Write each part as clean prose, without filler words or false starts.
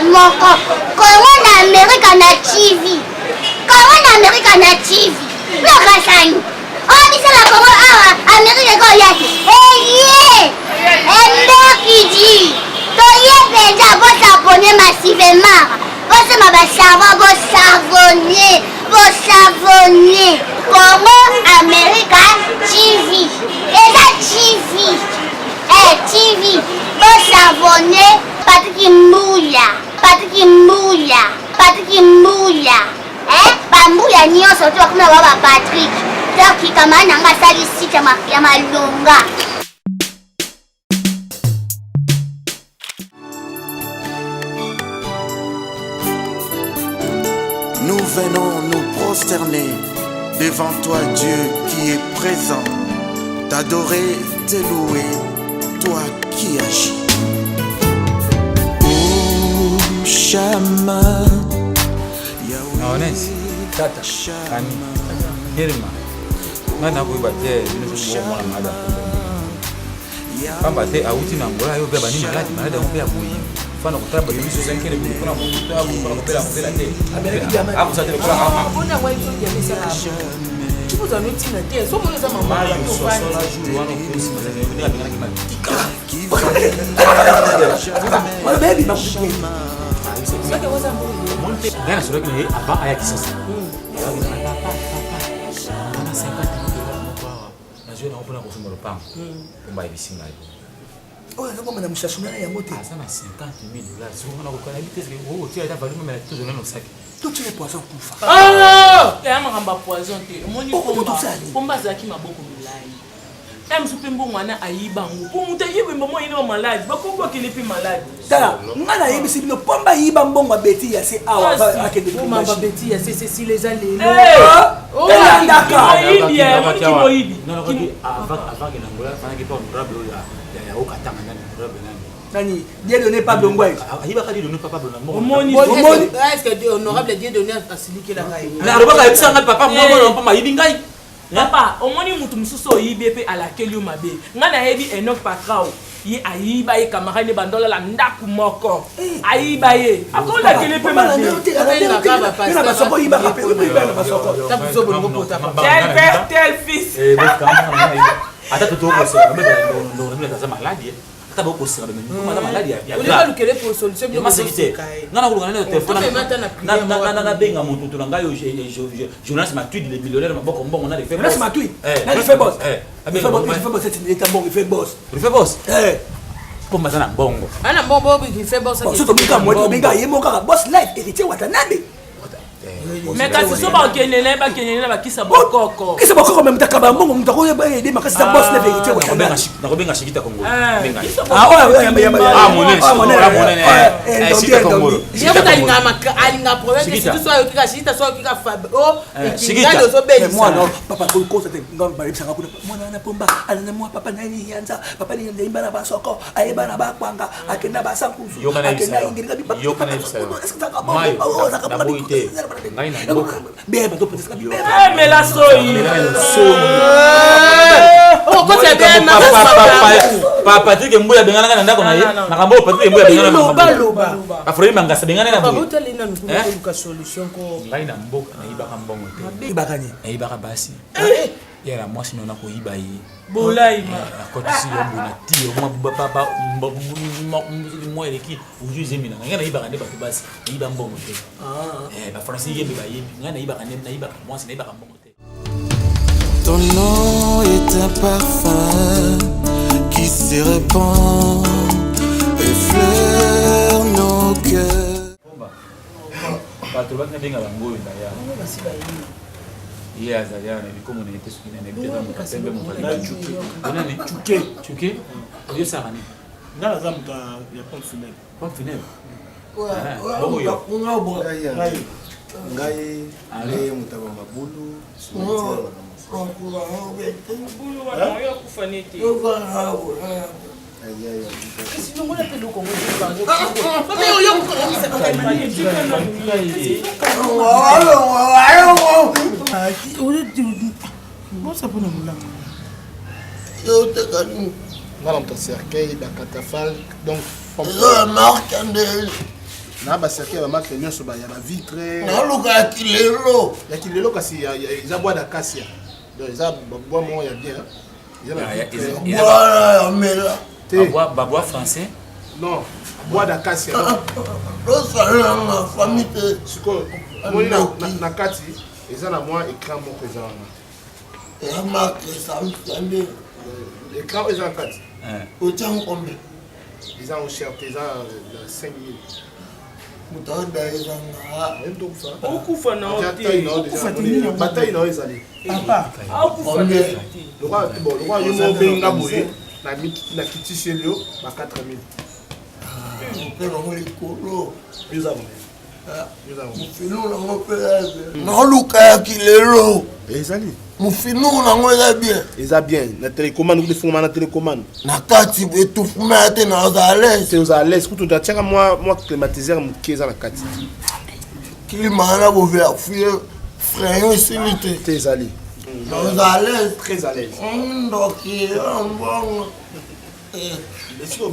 Moko kongo na amerika na tv kongo na amerika na tv lokasani oyo biso na kongo awa amerika ekoya te eye emberkidi toye mpenza bosabone massivement bosomba basavon bosavone bosavone congo america tv eza tv eh, tv bosavone patiki mbuya patiki mbuya patiki mbuya eh, bambuya nyonso to bakoma ba ba patrik donc kamara na nga asali site ya malonga. Nous venons nous prosterner devant toi, Dieu qui est présent, t'adorer, te louer, toi qui agis. Oh, Shama, Yahweh, Tata, Kani, Irma, ngai nakoyeba te bino soki bokomona maladi ya pamba te awuti na Angola yo mpe abandi maladi maladi yango mpe ya boye fana kotala bato miso ezankele boye mpona kokuta mpona kobela kobela te akosa te lokola sosola jour wana okosi ndenge abenganaki matika ngai nasolaki na ye avant aya kisasa papa papa wana 50 dollars moko awa nazwi yango mpona kosomba lopango mpo bayebisi ngai oyo azokoma na mosasu na yango te aza na 50 000 dollars soko na kokana yebi te okotia ata valeur meme tozona na osaki totile poison kufa ya makambo ya poison te omoni pomba azalaki maboko milai ta mosusu mpe mbongo wana ayiba yango mpo moto ayiba mbongo ayina ba maladi bakobwakele mpe maladi tala ngai nayebisi bino pomba ayiba mbongo abeti ya se awa akende beti ya se sesile eza lelo elandaka nani Dieudonné Pablo Ngwai ayibaka Dieudonné Papa Blo omoni omoni est-ce que honorable Dieudonné asilikelaka ye alobaka ayebisa ngai papa mwana mpamba ayibi ngai Papa, omoni mutu mususu oyibi ye pe alakeli yo mabe. Nga nayebi Enoch Patrao, ye ayiba ye camarade ne banda olala ndaku moko. Ayiba ye. Akolakeli ye pe mabe. Tel père, tel fils. Ata totokoseka, aza malade. ata bokoseka aza maladi nga nakoluka nani telefone nabenga moto na ngai jonas matuidi le millionnaire maboko mbongo na Jonas Matuidi na Rife Boss Rife Boss Rife Boss mpo baza na mbongo ana mbongo Rife Boss soki tobika moto tobika ye moko kaka Boss Life héritier Watanabe Mais kasi so bakende na ye bakende na bakisa bokoko kisa bokoko me mutaka ba mbongo mutu akoyeba ede makasi ta boss na vérité nakobenga shikita kongo alinga problème te surtout so ayokika shikita so ayokika fab o ekingani ozobelisa papa kokosa te bayebisanga kuna mwana na pomba alanda mwa papa na ye yanza papa na ye na basoko ayeba na bakwanga akenda basankusu akenda mela soyi Patrick Mbuya abenganaka na ndako na ye makambo oyo Patrick Mbuya abenganaka Afroli Mangasa abengana na boye ngai na mboka nayibaka mbongo te nayibaka basi ya na mwasi nona koyiba ye bolaima akotisi yo boye na tiyo mwa eleki ozwi zemi na ngai ngai nayibaka nde bato basi nayiba mbongo te bafrançais yembe bayebi ngai nayibaka nde nayibaka mwasi nayibaka mbongo te Ton nom est un parfum qui se répand effleure nos cœurs. Bato baki nabenga bango oyo ndaya ye azali awa na bikomo na ye te soki nani te moto pembe moto nani cuke cuke oyosalaka nini nga naza moto ya pompe funèbre pompe funèbre. Bokoyo. Ngai nde moto ya mabulu. Mabulu wana oyo akufa nete. Longola mpe eloko ngo. Bosa mpona molanga. Nga na moto ya cercueil, bacatafalque, donc eza marque nde. Na bacercueil, bamarque nyonso, ya bavitre. Naluka ya kilelo. Ya kilelo, kasi eza bois d'acacia, donc eza bois moko ya bien, eza bavitre. Bwana ya mela. Babois français. Non, bois d'acacia. Tosalelanga famille te. Sikoyo omoni na kati eza na mwa écran moko eza wana. Eza marque sambe. Écran oyo eza na kati. Otiango combien? Eza en cher te, eza na 5000. Moto aoda ezanga. Okufa na yo te. Bataille na yo ezali. Papa. Akufa na yo te. Lokwa yo mo obenga boye, nakitiseli yo ba 4000. Mpe bango likolo. Eza combien? Mofinu nango mpe naoluka ya kilelo. Ezali. Mofinu nango eza bien. Eza bien na télécommande, kutu efungama na télécommande. Na kati etufuma te, naza à l'aise. Te, oza à l'aise, kutu atiaka mwa climatiseur moke eza na kati. Climat wana boverifie frein esili te. Te, ezali. Naza à l'aise. Très à l'aise. Ndoki mbongo eza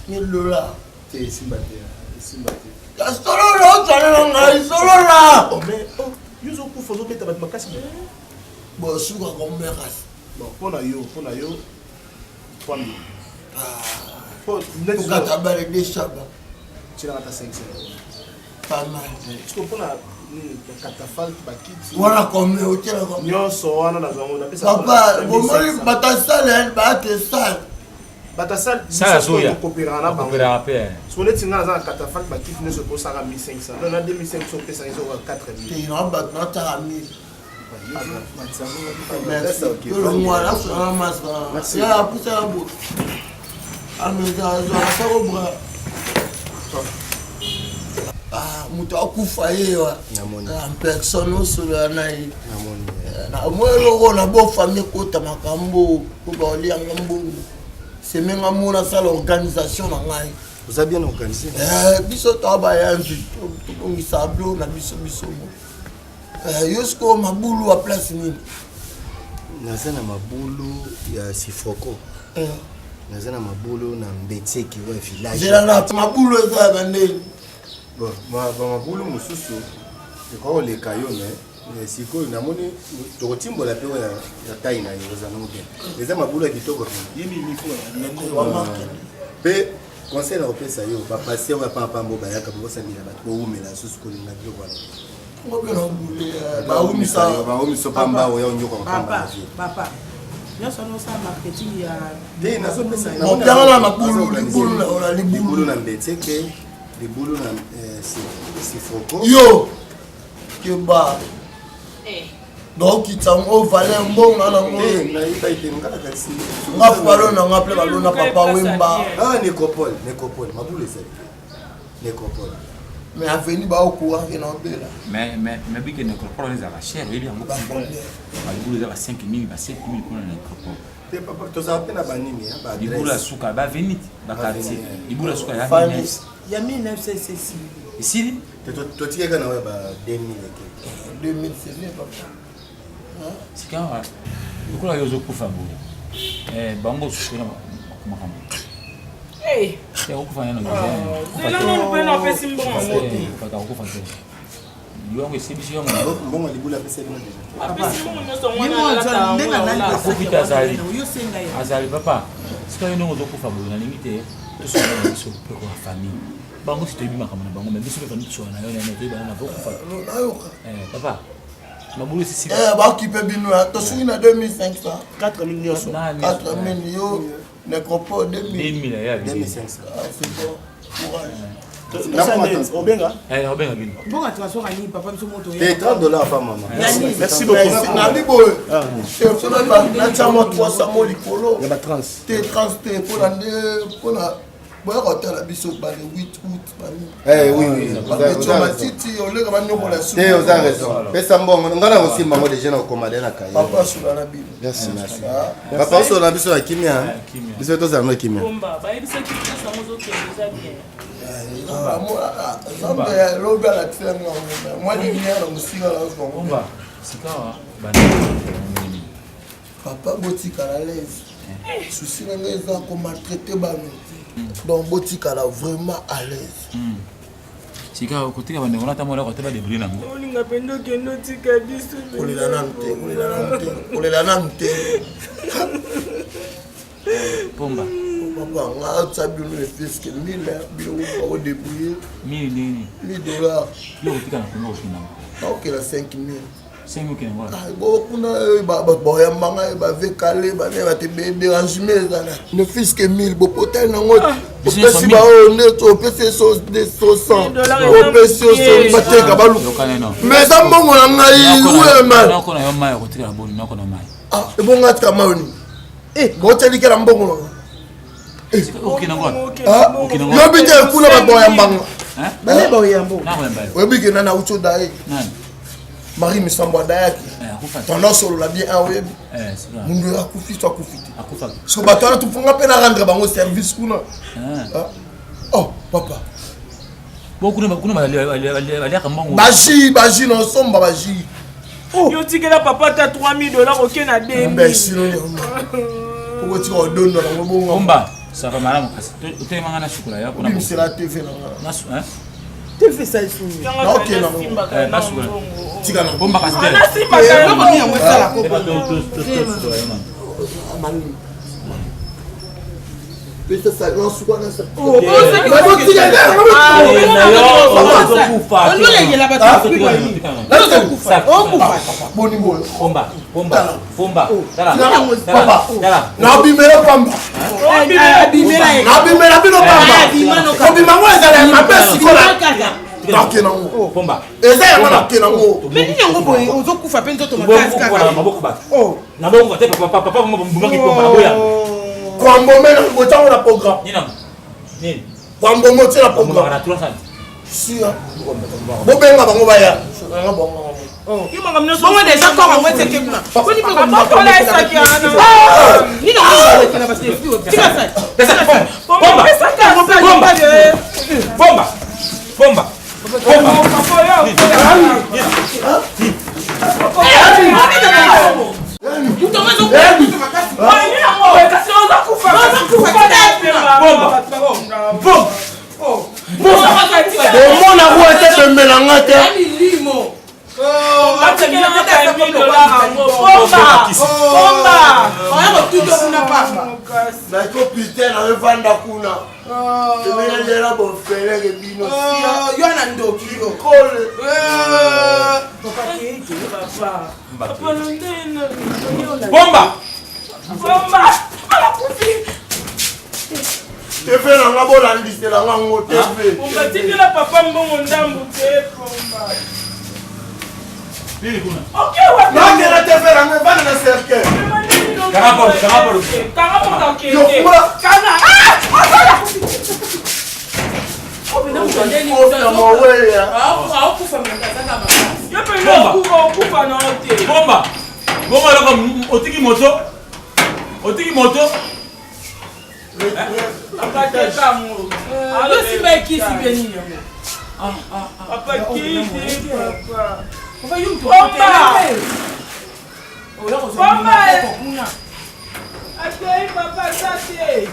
1000 dollars. Te, esimba te, esimba te. Solola, ozalela ngai, solola. Yo ozokufa, ozobeta bato makasi. Bon, suka combien kasi? Bon, mpo na yo 3000. Okata bale de shaba. Tielaka ata 500. Pas mal. Siko mpona nini? Bacatafalque, bakiti. Wana combien otiela combien? Nyonso wana nazwango napesa. Papa, bomoni bato asale baate sale. Bato asale. Sala azoya. Kopéraka na bango. Kopéraka mpe. Siko neti nga naza na catafalque, bakiti nyonso ekosaka 1500, donc na 2500 opesaka, ezoka 4000. Te, na bato nataka 1000. Tolongwa, nasonga masaka ya apusaka bo ameza azwaka sako bra. Moto akufa ye wa en personne, osolola na ye. Namoi eloko na bofami ekota makambo po baolianga mbongo semenga mona asala organisation na ngai. Oza bien organisé. Biso toa bayanzi, tobongisa blo na biso biso mo. Yo sikoyo mabulu ya place nini? Naza na mabulu ya Sifoko, naza na mabulu na Mbetseki wa village. Nzela na mabulu eza ya bandeni. Bon, bamabulu mosusu ekoka koleka yo, me sikoyo namoni tokotimbola mpe oyo ya tai na yo oza nango bien, eza mabulu ya kitoko mpe. Conseil na kopesa yo, bapasteur oyo apampambo bayaka bokosambela bato, bowumela susu kolinga biloko wana. Bawumisa pamba oya onyoka papa. Papa, nyonso wana osala marketing ya Te, nazopesa. Mopianga na mabulu, libulu na libulu na Mbetseke, libulu na Sifoko. Yo keba, donc yango valer mbongo na nango. Nayeba ete nga kasi. Nga falo na nga mpe balona Papa Wemba. Ah, nécropole, nécropole, mabulu ezali te, nécropole. Mais aveni baokuranke na obela. Mais bike nécropole wana ezalaka cher, oyebi yango. Balibulu eza ba 5000, ba 7000 mpona nécropole. Te papa, tozala mpe na banini. Libulu ya suka, baveni, baquartier, libulu ya suka ya 1900. Ya 1900 esili. Esili. Totikaka na oyo ba 2000 eke. 2000, c'est bien, papa. Sika awa, lokola yo ozokufa boye, bango susu na makambo okufa nano. Zela nanu mpe napesi mbongo yango te. Okufa te, yango esebisi yango. Mbongo libulu apesi bino deja. Apesi mbongo nyonso wana. Akufi te, azali, azali papa. Sika yo ndenge ozokufa boye, nalingi te tosola na biso mpe koya famille bango. Si toyebi makambo na bango, mais biso mpe famille tosola na yo nene, toyebana na bokufa. Papa, mabulu esisi. Baokipe bino, tosungi na 2500. 4000 nyonso. 4000, yo nécropole 2000. 2000 ya. 2500. C'est bon, courage. Obenga. Obenga bino. Mbongo transport ani papa biso moto. Te, 30 $ pa mama. Merci beaucoup. Nabi boye, natia mwa 300 mo likolo. Ya batrans. Te, trans te, mpona nde mpona. Boya kotala biso ba le 8 août bani. Eh oui oui. Babetia matiti oleka banyokola su. Te oza raison. Pesa mbongo nga na kosimba ngo deja na kokomade na kaye. Papa asula na bino. Merci merci. Papa osola na biso na kimia. Biso tozala na kimia. Bomba bayebisaki place yango ozokende eza bien. Nzambe lobi alakisela nga mwa lumière na mosika nazwa. Bomba sikawa bana Papa botikala l'aise. Souci na ngai eza ko maltraiter bano. Donc botikala vraiment à l'aise. Sika kotika bandeko na tambola kote ba débrouiller nango. Olinga pende okende otika biso. Kolela nanu te, kolela nanu te, kolela nanu te. Pomba. Papa nga atsa bino ne fils que 1000 bino ko débrouiller. 1000 nini? 1000 dollars. Yo kotika na Congo okenda. Okela 5000. Ah, kuna eh, bato bayamba ngai bavekale bane bato dérangement ezala ne fils que mille bopotali nango ah. opesi baoyo nde opesi so 100 opesi yo bateka baluka mais eza mbongo na ngai wema ebongo atika mayo nini botelikela mbongo na ngai yobi te kuna bato bayambanga oyebi ke nani auti odaye marie misambo adayaki eh, tanda osolola bien a oyebi eh, mundu akufi so akufi te so bato wana tufunga mpe na rendre bango service kuna ah. oh papa baji baji na osomba baji oh. yo tikela papa ata 3000 dollars oke na 2000 okotika odonda nango bongo sava malamu kasi otelemanga na sukola ya obimisela tv na nga TV esali soni. Naokenda ngo. Eh, basukola. Tika na. Bomba kasi te. Eloko nini yango esala ko. Pesa sa na suka na sa. Ololengela bato okufa. Boni boyo. Bomba, bomba. Pomba, tala. Papa, nabimela pamba. Nabimela bino pamba. Kobima ngo ezala ya mabe sikola. Nake nango. Pomba. Eza yango nake nango. Mais nini yango boye ozokufa mpe nzoto makasi kaka. Na maboko bato. Oh. Na maboko te papa papa mbumaki pomba na boya. Kwambome na botango na programme. Nini nango? Nini? Kwambome otie na programme. Na 300. Sia. Bobenga bango baya. Bongo deja corps yango eteke kuna. Boni mpe Bakola esaki wana. Nini yango ezalaki na basi tika sai. Pomba. Pomba. Pomba. Pomba. Pomba. Pomba. Pomba. Bomona kuwa te pembela nga te. Nako pite na evanda kuna. Emelela bofeleke bino. Yo na ndoki yo. Kole. Bomba. Bomba. Alakufi. TV na nga bolandisela nga ngo TV. Pomba tindela papa mbongo ndambu te pomba. Nini kuna? Okay, wapi? Nakela TV na nga evanda na cercueil. Kanga porte, kanga porte. Kanga porte okende. Yo fungula. Kanga. Ah! Azala. Yo pe okufa okufa na yo te. Bomba. Bomba eloko otiki moto. Otiki moto. Yosimba ekisi mpe nini yango papa kiti papa Bomba Bomba akei papa aza te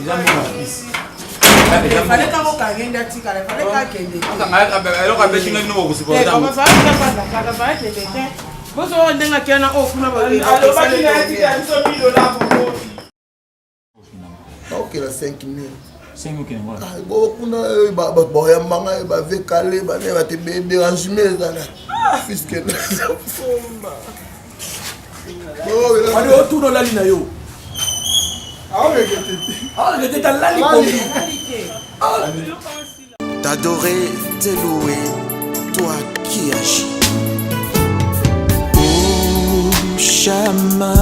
Eza mbongo ya kisi. Fallait kaka okanga nde atikala, fallait kaka akende. Eloko abeti ngai bino bokosuporta. Akende te. Bozo ndenge akenda na oyo kuna alobaki na atika biso bilola bokobi. Naokela 5000. 5000 okende ngo. Bo kuna bato bayamba ngai bavekale bane bato dérangement ezala fiske. Wali otuna olali na yo. Aoregete talali pongi. T'adorer, te louer, toi qui agis. Oh Shama,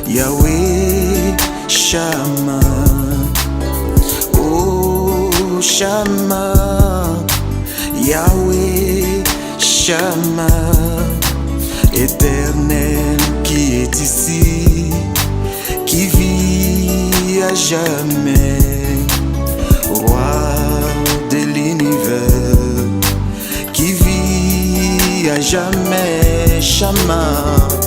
Yahweh Shama. Shama, Yahweh, Shama, éternel qui est ici, qui vit à jamais, roi de l'univers, qui vit à jamais, Shama.